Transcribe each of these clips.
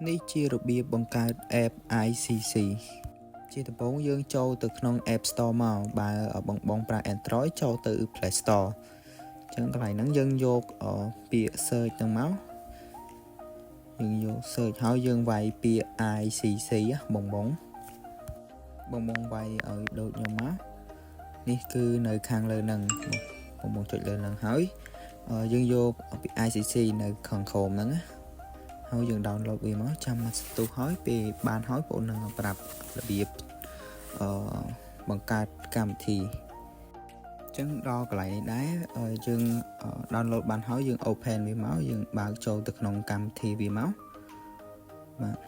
នេះជារបៀបបង្កើត app ICC ជាដំបូងយើងចូលទៅក្នុង App Store មកបើបងបងប្រើ Android ចូលទៅ Play Store អញ្ចឹងកន្លែងហ្នឹងយើងយកពាក្យ search ហ្នឹងមកយើងយក search ហើយយើងវាយពាក្យ ICC បងបងបងបងវាយឲ្យដូចខ្ញុំមកនេះគឺនៅខាងលើហ្នឹងបងបងចុចលើហ្នឹងហើយយើងយកពាក្យ ICC នៅខាងក្រោមហ្នឹងណាហើយយើង download វាមកចាំមកស្ទុះហើយពេលបានហើយបងនឹងប្រាប់របៀបអឺបង្កើតកម្មវិធីអញ្ចឹងដល់កន្លែងនេះដែរយើង download បានហើយយើង open វាមកយើងបើកចូលទៅក្នុងកម្មវិធីវាមកបាទ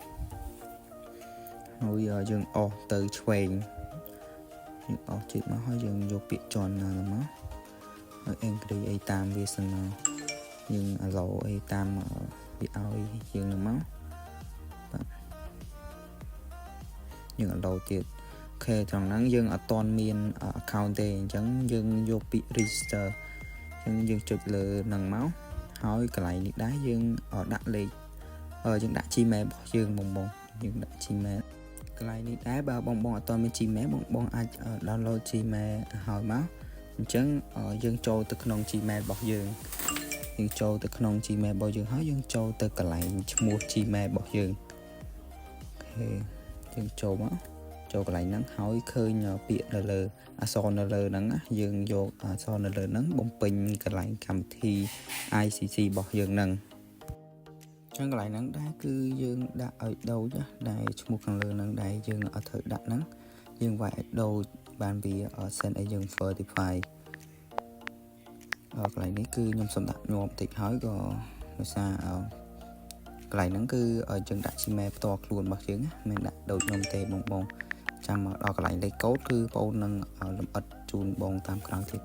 ហើយយើងអស់ទៅឆ្វេងយើងអស់ជាតិមកហើយយើងយកពាក្យ join ណាមកហើយ agree អីតាមវាសិនមកយើង allow អីតាមវាឲ្យយើងនឹងមកបាទយើង allow ទៀត OK ត្រង់ហ្នឹងយើងអត់ទាន់មាន account ទេអញ្ចឹងយើងយកពាក្យ register អញ្ចឹងយើងចុចលើហ្នឹងមកហើយកន្លែងនេះដែរយើងដាក់លេខយើងដាក់ Gmail របស់យើងបងបងយើងដាក់ Gmail កន្លែងនេះដែរបើបងបងអត់ទាន់មាន Gmail បងបងអាច download Gmail ហើយមកអញ្ចឹងយើងចូលទៅក្នុង Gmail របស់យើងយើងចូលទៅក្នុង Gmail របស់យើងហើយយើងចូលទៅកន្លែងឈ្មោះ Gmail របស់យើង OK យើងចូលមកចូលកន្លែងហ្នឹងហើយឃើញពាក្យនៅលើអក្សរនៅលើហ្នឹងយើងយកអក្សរនៅលើហ្នឹងបំពេញកន្លែងកម្មវិធី ICC របស់យើងហ្នឹងចឹងកន្លែងហ្នឹងដែរគឺយើងដាក់ឲ្យដូចដែលឈ្មោះខាងលើហ្នឹងដែលយើងអត់ត្រូវដាក់ហ្នឹងយើងវាយឲ្យដូចបានវា send ឲ្យយើង verify កន្លែងនេះគឺខ្ញុំសុំដាក់ញាប់បន្តិចហើយក៏ដោយសារ កន្លែងហ្នឹងគឺយើងដាក់ Gmail ផ្ទាល់ខ្លួនរបស់យើងណាមិនដាក់ដូចខ្ញុំទេបងបងចាំមកដល់កន្លែងលេខកូដគឺបងនឹងលម្អិតជូនបងតាមក្រោយទៀត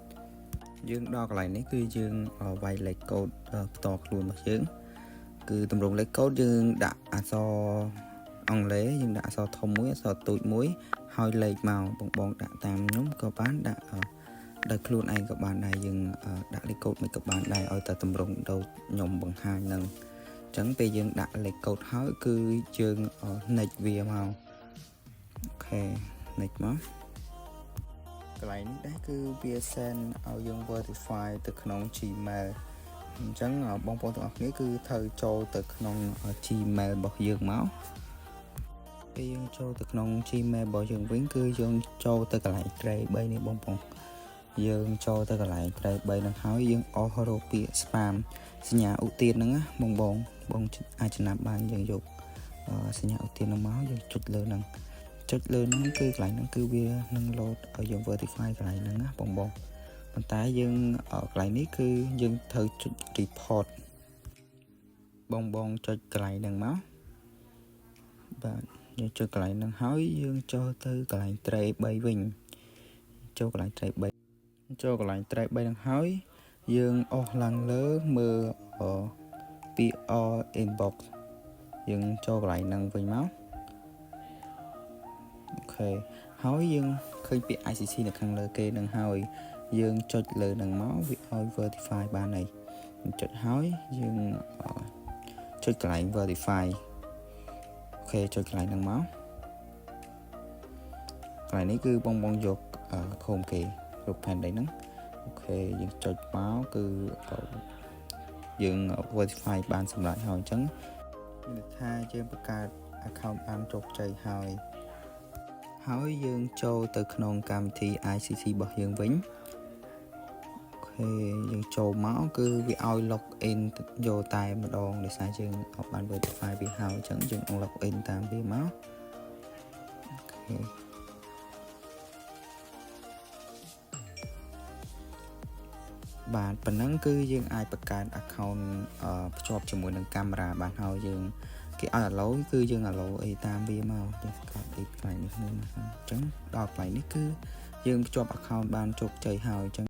យើងដល់កន្លែងនេះគឺយើងវាយលេខកូដផ្ទាល់ខ្លួនរបស់យើងគឺតម្រងលេខកូដយើងដាក់អក្សរអង់គ្លេសយើងដាក់អក្សរធំមួយអក្សរតូចមួយហើយលេខមកបងបងដាក់តាមខ្ញុំក៏បានដាក់ដោយខ្លួនឯងក៏បានដែរយើងដាក់លេខកូដមិនក៏បានដែរឲ្យតែតម្រងដូចខ្ញុំបង្ហាញនឹងអញ្ចឹងពេលយើងដាក់លេខកូដហើយគឺយើង next វាមក OK next មកកន្លែងនេះដែរគឺវា send ឲ្យយើង verify ទៅក្នុង Gmail អញ្ចឹងបងប្អូនទាំងអស់គ្នាគឺត្រូវចូលទៅក្នុង Gmail របស់យើងមកពេលយើងចូលទៅក្នុង Gmail របស់យើងវិញគឺយើងចូលទៅកន្លែង tray 3នេះបងប្អូនយើងចូលទៅកន្លែង tray 3ហ្នឹងហើយយើងអស់រកពាក្យ spam សញ្ញាឧទានហ្នឹងណាបងបងបងអាចចំណាំបានយើងយកសញ្ញាឧទានហ្នឹងមកយើងចុចលើហ្នឹងចុចលើហ្នឹងគឺកន្លែងហ្នឹងគឺវានឹង load ឲ្យយើង verify កន្លែងហ្នឹងណាបងបងប៉ុន្តែយើងកន្លែងនេះគឺយើងត្រូវចុច report បងបងចុចកន្លែងហ្នឹងមកបាទយើងចុចកន្លែងហ្នឹងហើយយើងចូលទៅកន្លែង tray 3វិញចូលកន្លែង tray 3ចូលកន្លែង tray 3ហ្នឹងហើយយើងអស់ឡើងលើមើលពាក្យ all inbox យើងចូលកន្លែងហ្នឹងវិញមក OK ហើយយើងឃើញពាក្យ ICC នៅខាងលើគេនឹងហើយយើងចុចលើនឹងមកវាឲ្យ verify បានហើយចុចហើយយើងចុចកន្លែង verify OK ចុចកន្លែងហ្នឹងមកកន្លែងនេះគឺបងបងយកខោមគេរូបផែនដីហ្នឹង OK យើងចុចមកគឺយើង verify បានសម្រាប់ហើយអញ្ចឹង មានន័យថាយើងបង្កើត account បានជោគជ័យហើយហើយយើងចូលទៅក្នុងកម្មវិធី ICC របស់យើងវិញ OK យើងចូលមកគឺវាឲ្យ log in យកតែម្ដងដោយសារយើងអត់បាន verify វាហើយអញ្ចឹងយើង log in តាមវាមក OK បាទប៉ុណ្ណឹងគឺយើងអាចបង្កើត account ភ្ជាប់ជាមួយនឹងកាមេរ៉ាបានហើយយើងគេឲ្យ allow គឺយើង allow អីតាមវាមកយើងកាត់អីកន្លែងនេះមួយមកអញ្ចឹងដល់កន្លែងនេះគឺយើងភ្ជាប់ account បានជោគជ័យហើយអញ្ចឹង។